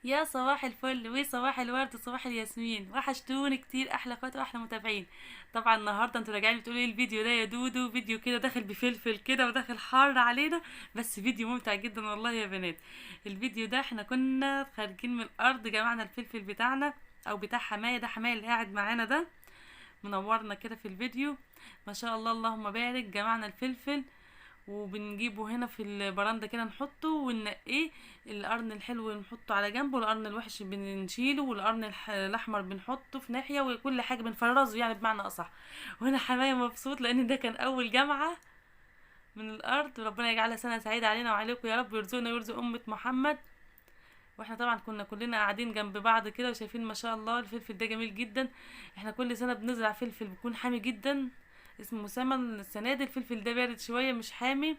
يا صباح الفل وصباح الورد وصباح الياسمين، وحشتوني كتير احلى اخوات واحلى متابعين. طبعا النهارده انتوا راجعين بتقولوا ايه الفيديو ده يا دودو؟ فيديو كده داخل بفلفل كده وداخل حار علينا، بس فيديو ممتع جدا والله يا بنات. الفيديو ده احنا كنا خارجين من الارض، جمعنا الفلفل بتاعنا او بتاع حماية، ده حماية اللي قاعد معانا ده منورنا كده في الفيديو ما شاء الله اللهم بارك. جمعنا الفلفل وبنجيبه هنا في البرندة كده نحطه وننقيه، القرن الحلو نحطه على جنبه والقرن الوحش بنشيله، والقرن الاحمر بنحطه في ناحية، وكل حاجة بنفرزه يعني بمعنى اصح. وهنا حماية مبسوط لان ده كان اول جامعة من الارض، وربنا يجعلها سنة سعيدة علينا وعليكم يا رب، ويرزقنا ويرزق امة محمد. واحنا طبعا كنا كلنا قاعدين جنب بعض كده وشايفين ما شاء الله الفلفل ده جميل جدا. احنا كل سنة بنزرع فلفل بيكون حامي جدا اسمه مسامة، السنة دي الفلفل ده بارد شوية مش حامي،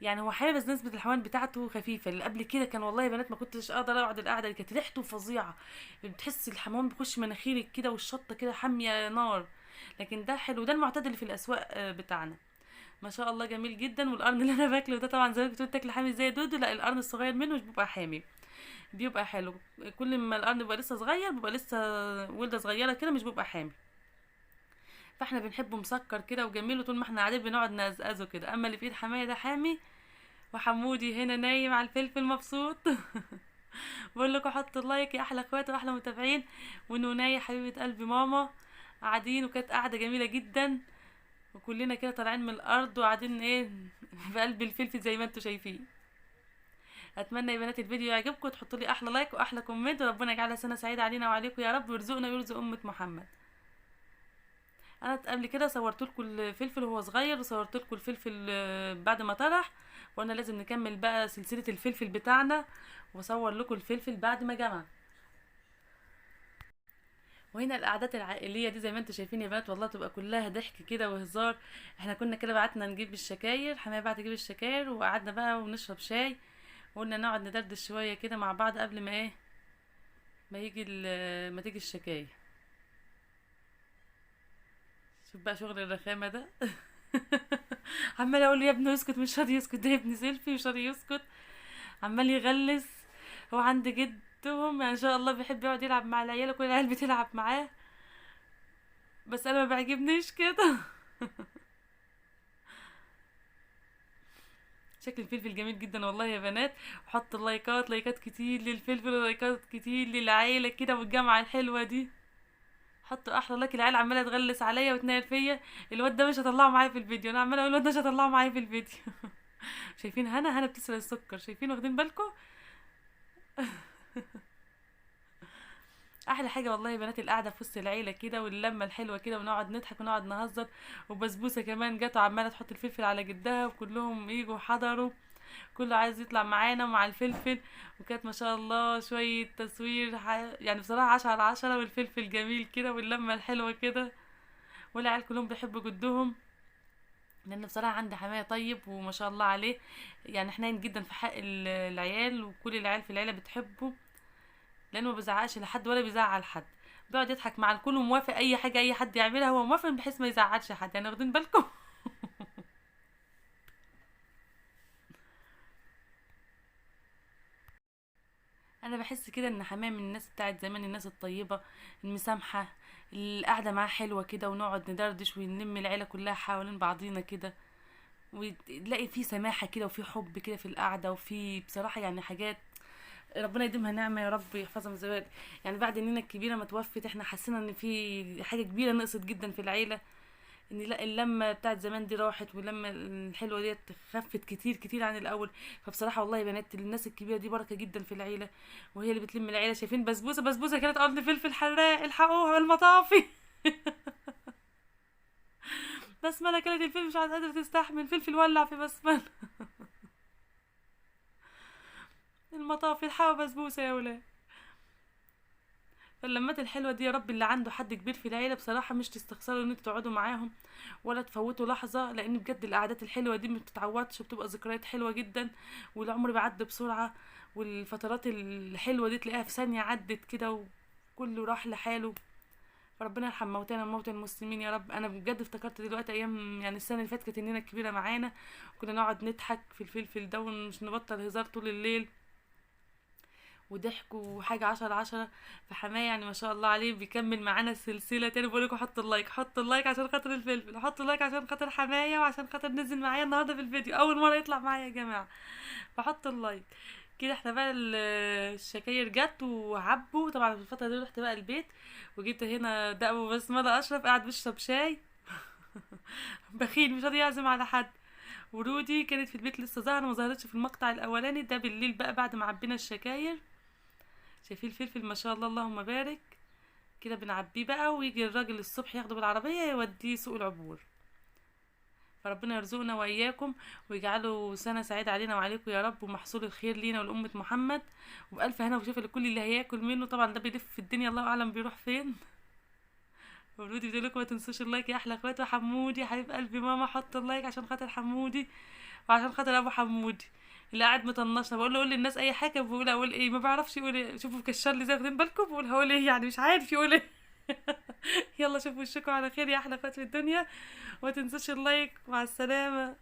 يعني هو حامي بس نسبة الحمام بتاعته خفيفة. اللي قبل كده كان والله يا بنات ما كنتش اقدر اقعد القعدة دي، كانت ريحته فظيعة، بتحس الحمام بيخش مناخيرك كده والشطة كده حامية نار. لكن ده حلو، ده المعتاد اللي في الاسواق بتاعنا ما شاء الله جميل جدا. والقرن اللي انا باكله ده طبعا زي ما بتقول تاكل حامي زي دودو، لا القرن الصغير منه مش بيبقى حامي، بيبقى حلو. كل ما القرن بيبقى لسه صغير بيبقى لسه ولده صغيرة كده مش بيبقى حامي، فاحنا بنحبه مسكر كده وجميل، وطول ما احنا قاعدين بنقعد نقزقزه كده. اما اللي في ايد حماية ده حامي. وحمودي هنا نايم على الفلفل مبسوط. بقول لكم حطوا لايك يا احلى اخوات واحلى متابعين. ونونايا حبيبه قلبي ماما قاعدين، وكانت قاعدة جميلة جدا، وكلنا كده طالعين من الارض وقاعدين ايه في قلب الفلفل زي ما انتم شايفين. اتمنى يا بنات الفيديو يعجبكم، وتحطوا لي احلى لايك واحلى comment، وربنا يجعلها سنة سعيدة علينا وعليكم يا رب، ويرزقنا ويرزق امه محمد. انا قبل كده صورت لكم الفلفل وهو صغير، وصورت لكم الفلفل بعد ما طرح، وقلنا لازم نكمل بقى سلسلة الفلفل بتاعنا، واصور لكم الفلفل بعد ما جمع. وهنا القعدات العائلية دي زي ما انتم شايفين يا بنات والله تبقى كلها ضحك كده وهزار. احنا كنا كده بعتنا نجيب الشكاير، حماية بعت تجيب الشكاير، وقعدنا بقى ونشرب شاي، وقلنا نقعد ندردش شوية كده مع بعض قبل ما ايه ما يجي ما تيجي الشكاير. شوف بقى شغل الرخامه ده. عمال اقول له يا ابني اسكت، مش راضي يسكت، ده ابني سيلفي مش راضي يسكت، عمال يغلس. هو عند جدهم يعني ان شاء الله بيحب يقعد يلعب مع العيال، وكل العيال بتلعب معاه، بس انا ما بيعجبنيش كده. شكل الفلفل جميل جدا والله يا بنات. وحط اللايكات، لايكات كتير للفلفل ولايكات كتير للعيلة كده والجامعة الحلوة دي. حطوا احلى لايك. العيال عماله تغلس عليا وتنقل فيا، الواد ده مش هطلعه معايا في الفيديو، انا عماله اقول الواد ده مش هطلعه معايا في الفيديو. شايفين هنا، هنا بتسرق السكر، شايفين واخدين بالكم؟ احلى حاجة والله يا بنات القعدة في وسط العيلة كده واللمه الحلوة كده، ونقعد نضحك ونقعد نهزر. وبسبوسه كمان جت وعماله تحط الفلفل على جدها، وكلهم يجوا حضروا، كله عايز يطلع معانا ومع الفلفل. وكانت ما شاء الله شوية تصوير يعني بصراحة 10 على 10، والفلفل جميل كده واللمه الحلوة كده، والعيال كلهم بيحبوا جدهم، لان بصراحة عندي حماية طيب وما شاء الله عليه، يعني حنين جدا في حق العيال، وكل العيال في العيلة بتحبه، لانه ما بيزعقش لحد ولا بيزعل حد، بيقعد يضحك مع الكل وموافق اي حاجة اي حد يعملها هو موافق، بحيث ما يزعلش حد، يعني واخدين بالكم؟ انا بحس كده ان حماية من الناس بتاعت زمان، الناس الطيبة المسامحة، القعدة معاه حلوة كده، ونقعد ندردش ونلم العيلة كلها حوالين بعضينا كده، وتلاقي في سماحة كده وفي حب كده في القعدة، وفي بصراحة يعني حاجات ربنا يديمها نعمه يا رب، يحفظها من زوال. يعني بعد اننا الكبيرة ما توفت احنا حسينا ان في حاجة كبيرة نقصت جدا في العيلة، ان لا اللمة بتاعت زمان دي راحت، واللمه الحلوة ديت خفت كتير كتير عن الاول. فبصراحة والله يا بنات الناس الكبيرة دي بركة جدا في العيلة، وهي اللي بتلم العيلة. شايفين بسبوسه، بسبوسه كانت قرن فلفل حراق، الحقوها بالمطافي. بسملة كانت الفلفل مش قادرة تستحمل، الفلفل ولع في بسملة. المطافي الحقوا بسبوسه يا ولاد. فاللمات الحلوة دي يا رب اللي عنده حد كبير في العيلة بصراحة مش تستخسروا ان انتوا تقعدوا معاهم ولا تفوتوا لحظة، لان بجد القعدات الحلوة دي ما بتتعوضش، وبتبقى ذكريات حلوة جدا، والعمر بيعدي بسرعة، والفترات الحلوة دي تلاقيها في ثانية عدت كده وكله راح لحاله. فربنا يرحم موتانا وموتى المسلمين يا رب. انا بجد افتكرت دلوقتي ايام يعني السنة اللي فاتت كانت النينه الكبيرة معانا، وكنا نقعد نضحك في الفلفل ده ومش نبطل هزار طول الليل، وضحك وحاجه 10 10. فحماه يعني ما شاء الله عليه بيكمل معانا السلسلة تاني. بقول لكم حطوا ال like، حطوا ال like عشان خاطر الفلفل، حطوا ال like عشان خاطر حماية، وعشان خاطر نزل معايا النهارده في الفيديو، اول مرة يطلع معايا يا جماعة، فحطوا ال like. كده احنا بقى الشكاير جت وعبوا. طبعا في الفترة دي رحت بقى البيت وجيت هنا دقوا بسملة، اشرف قاعد بيشرب شاي بخيل مش راضي يعزم على حد. ورودي كانت في البيت لسه ظاهره، ما ظهرتش في المقطع الاولاني ده. بالليل بقى بعد ما عبينا الشكاير، شايفين الفلفل ما شاء الله اللهم بارك، كده بنعبيه بقى، ويجي الراجل الصبح ياخده بالعربية يوديه سوق العبور. فربنا يرزقنا واياكم ويجعله سنة سعيدة علينا وعليكم يا رب، ومحصول الخير لينا ولامه محمد، وبالف هنا وشفا لكل اللي هياكل منه. طبعا ده بيلف في الدنيا الله اعلم بيروح فين. ورودي بتقول لكم ما تنسوش ال like يا احلى اخوات، وحمودي حبيب قلبي ماما حط ال like عشان خاطر حمودي وعشان خاطر ابو حمودي اللي قاعد مطنشنا. بقول له قول للناس اي حاجة، بقول اقول ايه ما بعرفش يقول ايه. شوفوا كشر لي زي واخدين بالكم، بقول هقول ايه يعني مش عارف يقول ايه. يلا شوفوا وشكم على خير يا احلى اخوات في الدنيا، وما تنسوش ال like. مع السلامة.